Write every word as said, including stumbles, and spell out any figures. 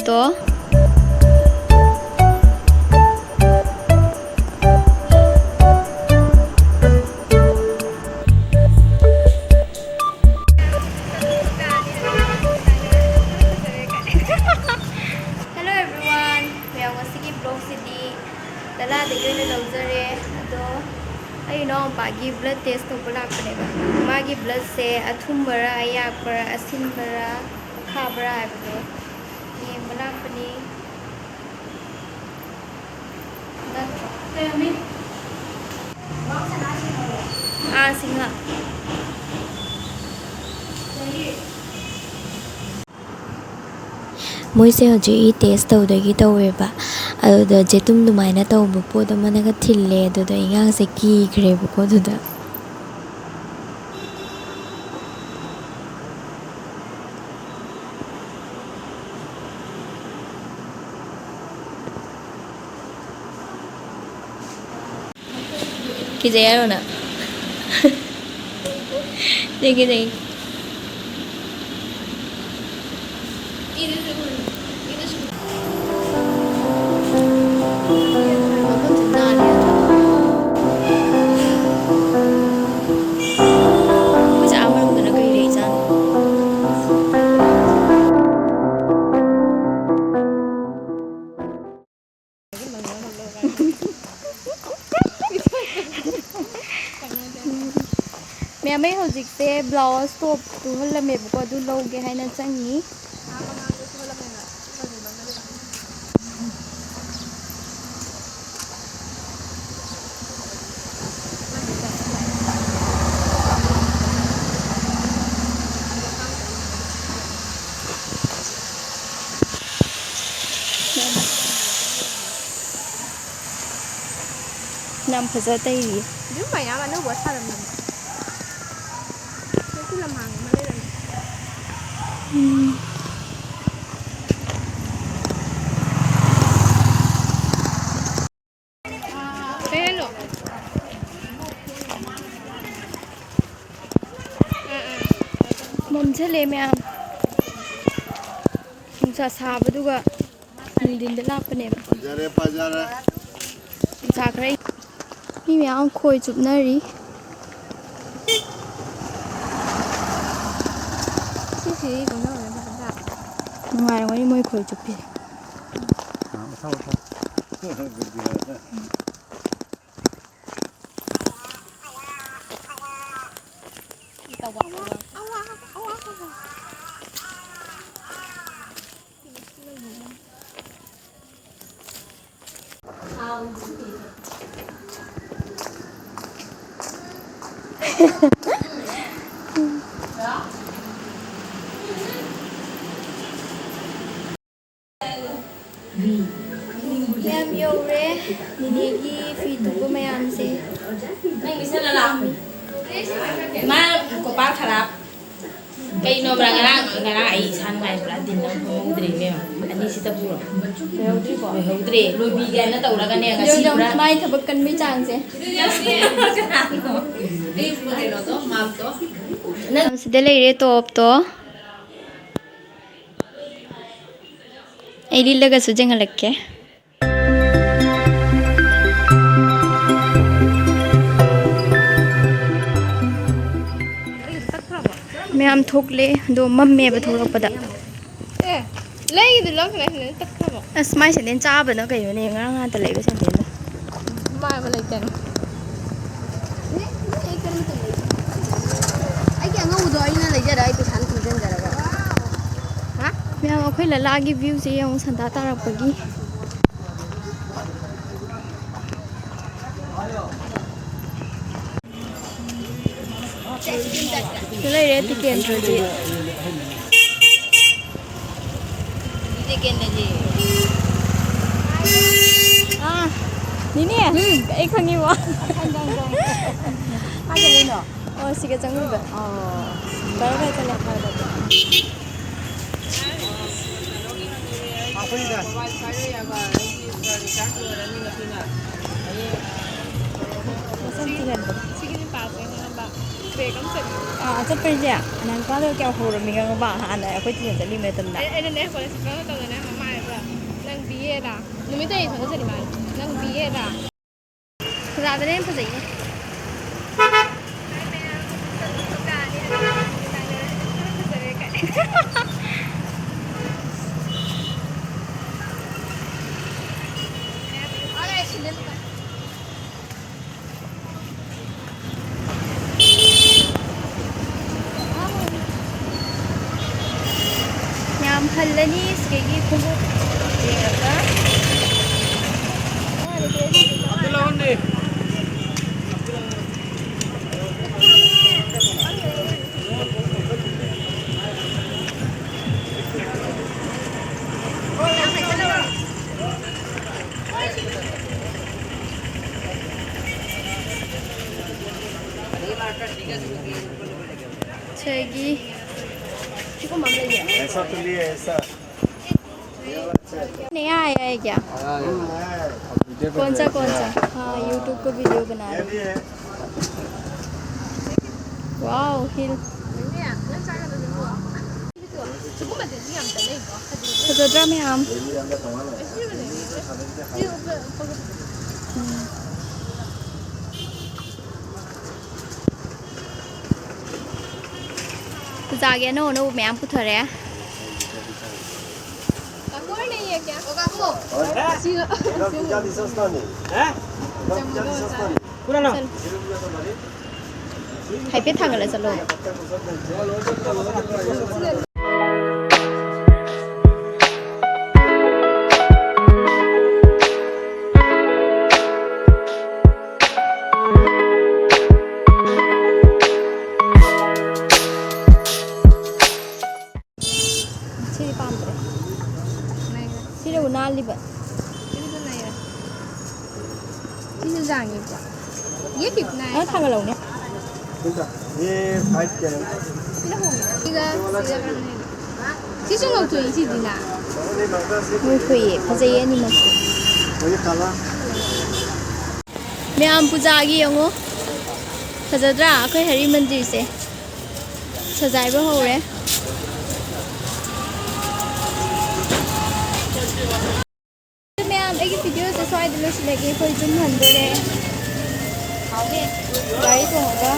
ꯇꯣ꯫ Hello everyone, ꯃꯌꯥꯝ ꯉꯁꯤꯒꯤ vlogꯁꯤꯗꯤ ꯇꯂꯥꯗꯒꯤ ꯑꯣꯏꯅ ꯂꯧꯖꯔꯦ꯫ ꯑꯗꯣ ꯑꯩ ꯏꯅꯥꯎꯄꯥꯒꯤ blood test ꯇꯧꯕ ꯂꯥꯛꯄꯅꯦꯕ꯫ ꯃꯥꯒꯤ bloodꯁꯦ ꯑꯊꯨꯝꯕꯔꯥ, ꯑꯌꯥꯛꯄꯔꯥ, ꯑꯁꯤꯟꯕꯔꯥ, ꯑꯈꯥꯕꯔꯥ ꯍꯥꯏꯕꯗꯣ ꯌꯦꯡꯕ ꯂꯥꯛꯄꯅꯤ꯫ ꯅꯠꯇ꯭ꯔꯣ? ꯑꯥ, ꯁꯤꯡꯍ꯫ ꯃꯣꯏꯁꯦ ꯍꯧꯖꯤꯛ ꯏ test ꯇꯧꯗꯣꯏꯒꯤ ꯇꯧꯋꯦꯕ꯫ ꯑꯗꯨꯗ ꯖꯦꯇꯨꯝ ꯑꯗꯨꯃꯥꯏꯅ ꯇꯧꯕ ꯄꯣꯠ ꯑꯃꯅꯒ ꯊꯤꯜꯂꯦ꯫ ꯑꯗꯨꯗ ꯑꯉꯥꯡꯁꯦ ꯀꯤꯈ꯭ꯔꯦꯕꯀꯣ꯫ ꯑꯗꯨꯗ ꯀꯤꯖꯩ ꯍꯥꯏꯔꯣ ꯅꯪ? ꯀꯤꯖꯩ, ꯀꯤꯖꯩ꯫ ꯃꯌꯥꯝ, ꯑꯩ ꯍꯧꯖꯤꯛꯁꯦ blouse top ꯇꯨꯍꯜꯂꯝꯃꯦꯕꯀꯣ, ꯑꯗꯨ ꯂꯧꯒꯦ ꯍꯥꯏꯅ ꯆꯪꯉꯤ꯫ ꯌꯥꯝ ꯐꯖ ꯇꯩꯔꯤꯌꯦ꯫ ꯌꯨꯝ ꯃꯌꯥꯝ ꯑꯅꯧꯕ ꯁꯥꯔꯝꯕꯅꯦ꯫ ꯁꯤ ꯂꯝꯍꯥꯡ ꯑꯃ ꯂꯩꯔꯝꯃꯦ꯫ ꯎꯝ꯫ ꯀꯩ ꯍꯥꯏꯅꯣ? ꯃꯝꯁꯤꯜꯂꯦ ꯃꯌꯥꯝ꯫ ꯅꯨꯡꯁꯥ ꯁꯥꯕꯗꯨꯒ ꯅꯨꯡꯊꯤꯟꯗ ꯂꯥꯛꯄꯅꯦꯕ꯫ ꯐꯖꯔꯦ, ꯐꯖꯔꯦ꯫ ꯅꯨꯡꯁꯥ ꯈꯔ ꯃꯤ ꯃꯌꯥꯝ ꯈꯣꯏ ꯆꯨꯞꯅꯔꯤ꯫ ꯁꯤꯁꯤ ꯀꯩꯅꯣ ꯑꯣꯏꯔꯦ ꯐꯖꯅ꯫ ꯅꯨꯡꯉꯥꯏꯔꯝꯒꯅꯤ ꯃꯣꯏ ꯈꯣꯏ ꯆꯨꯞꯄꯤꯁꯦ꯫ ꯃꯌꯥꯝ ꯌꯧꯔꯦ꯫ ꯅꯤꯅꯦꯒꯤ ꯐꯤ ꯇꯨꯕ ꯃꯌꯥꯝꯁꯦ꯫ ꯅꯪ ꯂꯤꯁꯜꯂ ꯂꯥꯛꯑꯣ꯫ ꯃꯥ ꯀꯣꯄꯥ ꯈꯔꯥꯞ꯫ ꯀꯩꯅꯣꯕ꯭ꯔꯥ ꯉꯔꯥꯡ, ꯉꯔꯥꯡ ꯑꯩ ꯏꯁꯥ ꯅꯨꯡꯉꯥꯏꯕ꯭ꯔꯥ? ꯗꯤꯟ ꯅꯪ ꯈꯪꯍꯧꯗ꯭ꯔꯦ ꯏꯕꯦꯝꯃ꯫ ꯑꯅꯤꯁꯤꯗ ꯄꯨꯔꯣ꯫ ꯂꯣꯏꯍꯧꯗ꯭ꯔꯤꯕꯣ? ꯂꯣꯏꯍꯧꯗ꯭ꯔꯦ꯫ ꯂꯣꯏꯕꯤꯒꯦ ꯍꯥꯏꯅ ꯇꯧꯔꯒꯅꯦ ꯉꯁꯤ ꯌꯦꯡꯉꯨ, ꯄꯨꯔꯥ ꯃꯥꯏ ꯊꯕꯛ ꯀꯟꯕꯩ ꯆꯥꯡꯁꯦ꯫ ꯀꯅꯥꯅꯣ? ꯑꯩ ꯀꯩꯅꯣꯗꯣ, ꯃꯥꯞꯇꯣ꯫ ꯅꯪ ꯁꯤꯗ ꯂꯩꯔꯦ ꯇꯣꯞꯇꯣ꯫ ꯑꯩ ꯂꯤꯠꯂꯒꯁꯨ ꯌꯦꯡꯍꯜꯂꯛꯀꯦ꯫ ꯃꯌꯥꯝ ꯊꯣꯛꯂꯦ, ꯑꯗꯣ ꯃꯝꯃꯦꯕ ꯊꯣꯛꯂꯛꯄꯗ꯫ ꯑꯦ, ꯂꯩꯒꯤꯗꯨ ꯂꯧꯈ꯭ꯔꯦ, ꯅꯪ ꯇꯠꯈ꯭ꯔꯕꯣ? ꯑꯁ, ꯃꯥꯏ ꯁꯦꯟꯗꯦꯟ ꯆꯥꯕꯅ ꯀꯩꯅꯣꯅꯦ, ꯉꯔꯥꯡ ꯅꯍꯥꯟꯇ ꯂꯩꯕ ꯁꯦꯟꯗꯦꯟꯗꯣ꯫ ꯃꯥꯏꯕ ꯂꯩꯇꯦ꯫ ꯑꯩꯒꯤ ꯑꯉꯧꯕꯗꯣ ꯑꯩꯅ ꯂꯩꯖꯔꯦ, ꯑꯩ ꯄꯩꯁꯥꯅ ꯇꯨꯡꯁꯤꯟꯖꯔꯒ꯫ ꯍꯥ? ꯃꯌꯥꯝ, ꯑꯩꯈꯣꯏ ꯂꯂꯥꯒꯤ ꯚ꯭ꯌꯨꯁꯦ ꯌꯦꯡꯉꯨ, ꯁꯟꯗꯥ ꯇꯥꯔꯛꯄꯒꯤ꯫ ꯁꯤꯗ ꯂꯩꯔꯦ ꯇꯤꯀꯦꯟꯗ꯭ꯔꯖꯤꯠ꯫ ꯑꯥ, ꯅꯤꯅꯦ, ꯎꯝ꯫ ꯑꯩ ꯈꯪꯉꯤꯕꯣ꯫ ꯀꯥꯏꯗ ꯂꯩꯅꯣ? ꯑꯣ, ꯁꯤꯒ ꯆꯪꯉꯨꯕ꯫ ꯑꯣ꯫ ꯐꯔꯦ, ꯐꯔꯦ, ꯆꯠꯂꯦ꯫ ꯐꯔꯦ, ꯐꯔꯦ꯫ ꯃꯁꯝ ꯊꯤꯍꯟꯕ꯫ ꯁꯤꯒꯤ ꯅꯨꯄꯥꯁꯦ ꯈꯪꯉꯕ? ꯕꯦꯒ ꯑꯃ ꯆꯠꯂꯤ꯫ ꯑꯥ, ꯆꯠꯄꯩꯁꯦ ꯅꯪ ꯅꯨꯄꯥꯗꯣ ꯀꯌꯥ ꯍꯧꯔꯝꯃꯤꯒ ꯈꯪꯉꯕ? ꯍꯥꯟꯅ ꯑꯩꯈꯣꯏ ꯇꯨꯏꯁꯟ ꯆꯠꯂꯤ ꯃꯇꯝꯗ꯫ ꯑꯩ-, ꯑꯩꯅꯅꯦ ꯀꯣꯂꯦꯖ ꯆꯠꯄ ꯃꯇꯝꯗꯅꯦ ꯃꯃꯥ ꯍꯥꯏꯕ, "ꯅꯪ ꯕꯤ ꯑꯦꯔꯥ?" ꯅꯨꯃꯤꯠꯇꯣ ꯑꯩ ꯏꯊꯟꯗ ꯆꯠꯂꯤ ꯃꯥꯜꯂꯦ꯫ "ꯅꯪ ꯕꯤ ꯑꯦꯔꯥ?" ꯐꯖꯥꯗꯅ ꯍꯦꯟꯅ ꯐꯖꯩꯅꯦ꯫ ꯌꯥꯝ ꯍꯜꯂꯅꯤ ꯁꯤꯗꯒꯤ ꯈꯣꯡꯎꯞ ꯌꯦꯡꯉꯒ꯫ ꯁꯤꯒꯤ ꯁꯤꯒꯨꯝꯕ ꯑꯃ ꯂꯩꯌꯦ꯫ ऐसा तो नहीं है, ऐसा। नहीं आया है क्या? कौन सा, कौन सा? हाँ, YouTube पे वीडियो बना रहे हैं। वाओ, हिल। ꯐꯖꯗ꯭ꯔꯥ ꯃꯌꯥꯝ? ꯎꯝ꯫ ꯄꯨꯖꯥꯒꯤ ꯑꯅꯧ ꯑꯅꯧꯕ ꯃꯌꯥꯝ ꯄꯨꯊꯣꯔꯛꯑꯦ꯫ ꯍꯥꯏꯐꯦꯠ ꯊꯥꯡꯒꯠꯂ ꯆꯠꯂꯣ꯫ ꯁꯤꯗꯤ ꯄꯥꯝꯗ꯭ꯔꯦ꯫ ꯁꯤꯅꯕꯨ ꯅꯥꯜꯂꯤꯕ꯫ ꯁꯤꯁꯨ ꯌꯥꯡꯉꯦꯀꯣ꯫ ये कितना है? ꯑ, ꯊꯥꯡꯒꯠꯂꯛꯎꯅꯦ꯫ ये फाइव के है। ꯁꯤꯒ ꯁꯤꯒ ꯀꯔꯝꯕꯅ ꯍꯦꯟꯒꯦ? ꯁꯤꯁꯨ ꯉꯧꯊꯣꯛꯏ ꯁꯤꯗꯤꯅ꯫ ꯉꯧꯊꯣꯛꯏꯌꯦ, ꯐꯖꯩꯌꯦ ꯑꯅꯤꯃꯛꯁꯦ꯫ ꯃꯌꯥꯝ ꯄꯨꯖꯥꯒꯤ ꯌꯦꯡꯉꯣ꯫ ꯐꯖꯗ꯭ꯔꯥ? ꯑꯩꯈꯣꯏ ꯍꯔꯤ ꯃꯟꯗꯤꯔꯁꯦ ꯁꯖꯥꯏꯕ ꯍꯧꯔꯦ꯫ ꯃꯌꯥꯝ, ꯑꯩꯒꯤ ꯚꯤꯗꯤꯑꯣꯁꯦ ꯁ꯭ꯋꯥꯏꯗ ꯂꯣꯏꯁꯤꯜꯂꯒꯦ꯫ ꯑꯩꯈꯣꯏ ꯌꯨꯝ ꯍꯟꯗꯣꯔꯦ꯫ ꯒꯥꯔꯤ ꯇꯣꯡꯉꯒ꯫